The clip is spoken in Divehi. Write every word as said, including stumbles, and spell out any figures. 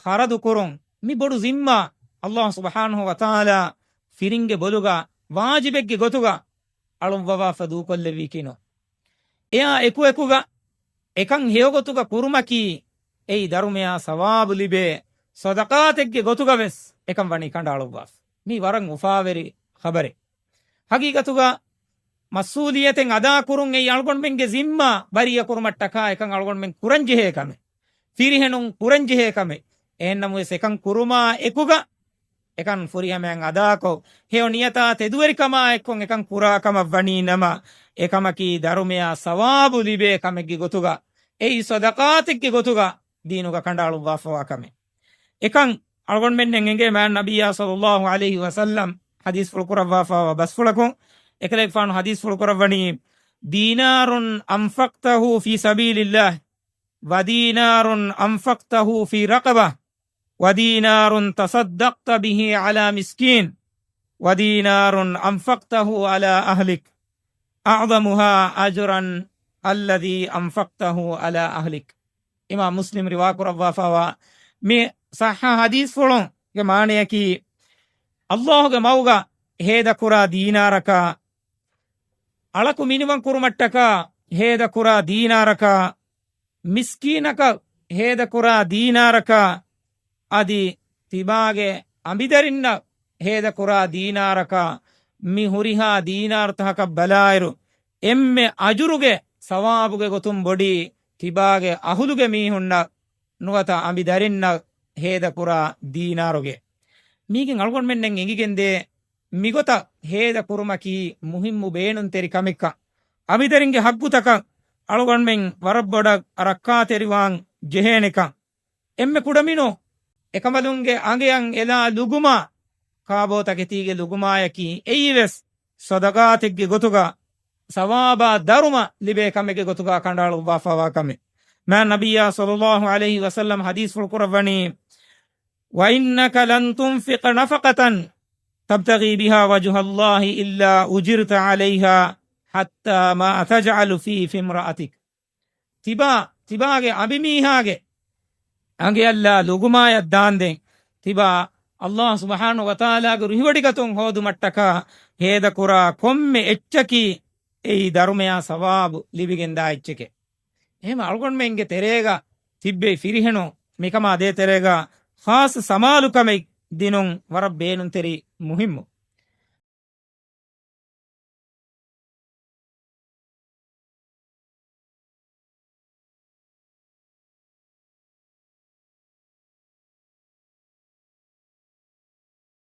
ޚަރަދު ކުރުން، މި ބޮޑު ޒިންމާ ﷲ ސުބްޙާނަހޫ ވަތަޢާލާ ފިރިންގެ ބޮލުގަ ވާޖިބެއްގެ ގޮތުގަ އަޅުއްވަވާފަ ދޫކޮށްލެއްވީކީނު. އެއާ އެކުއެކުގަ އެކަން ހެޔޮގޮތުގަ ކުރުމަކީ އެއީ ދަރުމަޔާ ސަވާބު ލިބޭ ޞަދަޤާތެއްގެ ގޮތުގަވެސް އެކަން ވަނީ ކަނޑައަޅުއްވާފަ. މީ ވަރަށް އުފާވެރި ޚަބަރެއް. ހަގީގަތުގަ މަސްއޫލިއްޔަތެއް އަދާކުރުން އެއީ އަޅުގަނޑުމެންގެ ޒިންމާ ބަރީއަކުރުމަށްޓަކާ އެކަން އަޅުގަނޑުމެން ކުރަންޖެހޭ ކަމެއް. ފިރިހެނުން ކުރަންޖެހޭ ކަމެއް. އެހެންނަމަވެސް އެކަން ކުރުމާ އެކުގަ އެކަން ފުރިހަމައިން އަދާކޮށް، ހެޔޮ ނިޔަތާ ތެދުވެރިކަމާ އެއްކޮށް އެކަން ކުރާ ކަމަށް ވަނީ ނަމަ، އެކަމަކީ ދަރުމަޔާ ސަވާބު ލިބޭ ކަމެއްގެ ގޮތުގަ، އެއީ ޞަދަޤާތެއްގެ ގޮތުގަ ދީނުގަ ކަނޑައަޅުއްވާފަވާ ކަމެއް. އެކަން އަޅުގަނޑުމެންނަށް އެނގޭ މާތް ނަބިއްޔާ ޞައްލައްލާހު ޢަލައިހި ވަސައްލަމް ޙަދީޘްފުޅު ކުރައްވާފަވާ ބަސްފުޅަކުން، އެކަލޭގެފާނު ޙަދީޘްފުޅު ކުރައްވަނީ، دينار أنفقته في سبيل الله، ودينار أنفقته في رقبة، ودينار تصدقت به على مسكين، ودينار أنفقته على أهلك، أعظمها أجرا الذي أنفقته على أهلك. އިމާމް މުސްލިމް ރިވާކުރައްވާފަވާ މި ޞައްޙަ ޙަދީޘްފުޅުގެ މާނަޔަކީ، ﷲގެ މަގުގަ ހޭދަކުރާ ދީނާރަކާ، އަޅަކު މިނިވަން ކުރުމަށްޓަކާ ހޭދަކުރާ ދީނާރަކާ، މިސްކީނަކަށް ހޭދަކުރާ ދީނާރަކާ، އަދި ތިބާގެ އަނބިދަރިންނަށް ހޭދަކުރާ ދީނާރަކާ، މި ހުރިހާ ދީނާރުތަކަކަށް ބަލާއިރު، އެންމެ އަޖުރުގެ ސަވާބުގެ ގޮތުން ބޮޑީ ތިބާގެ އަހުލުގެ މީހުންނަށް ނުވަތަ އަނބިދަރިންނަށް ހޭދަކުރާ ދީނާރުގެ. މީގެން އަޅުގަނޑުމެންނަށް އެނގިގެންދޭ މިގޮތަށް ހޭދަ ކުރުމަކީ މުހިއްމު ބޭނުންތެރި ކަމެއްކަން، އަނބިދަރިންގެ ހައްގުތަކަށް އަޅުގަނޑުމެން ވަރަށް ބޮޑަށް ރައްކާތެރިވާން ޖެހޭނެކަން. އެންމެ ކުޑަމިނު އެކަނބަލުންގެ އަނގަޔަށް އެލާ ލުގުމާ، ކާބޯތަކެތީގެ ލުގުމާޔަކީ އެއީވެސް ޞަދަޤާތެއްގެ ގޮތުގަ ސަވާބާ ދަރުމަ ލިބޭ ކަމެއްގެ ގޮތުގަ ކަނޑައަޅުއްވާފަވާ ކަމެއް. މާތް ނަބިއްޔާ ޞައްލައްލާހު ޢަލައިހި ވަސައްލަމް ޙަދީޘްފުޅު ކުރައްވަނީ، وإنك لن تنفق نفقة تبتغي بها وجه الله إلا أجرت عليها حتى ما تجعل في في امرأتك. ތިބާ، ތިބާގެ އަނބިމީހާގެ އަނގަޔަށްލާ ލުގުމާޔަށް ދާންދެން، ތިބާ ﷲ ސުބްޙާނަހޫ ވަތަޢާލާގެ ރުހިވޮޑިގަތުން ހޯދުމަށްޓަކާ ހޭދަކުރާ ކޮންމެ އެއްޗަކީ އެއީ ދަރުމަޔާ ސަވާބު ލިބިގެންދާ އެއްޗެކޭ. އެހެން އަޅުގަނޑުމެންގެ ތެރޭގަ ތިއްބެވި ފިރިހެނުން މިކަމާ ދޭތެރޭގަ ޚާއްޞަ ސަމާލުކަމެއް ދިނުން ވަރަށް ބޭނުންތެރި މުހިއްމު.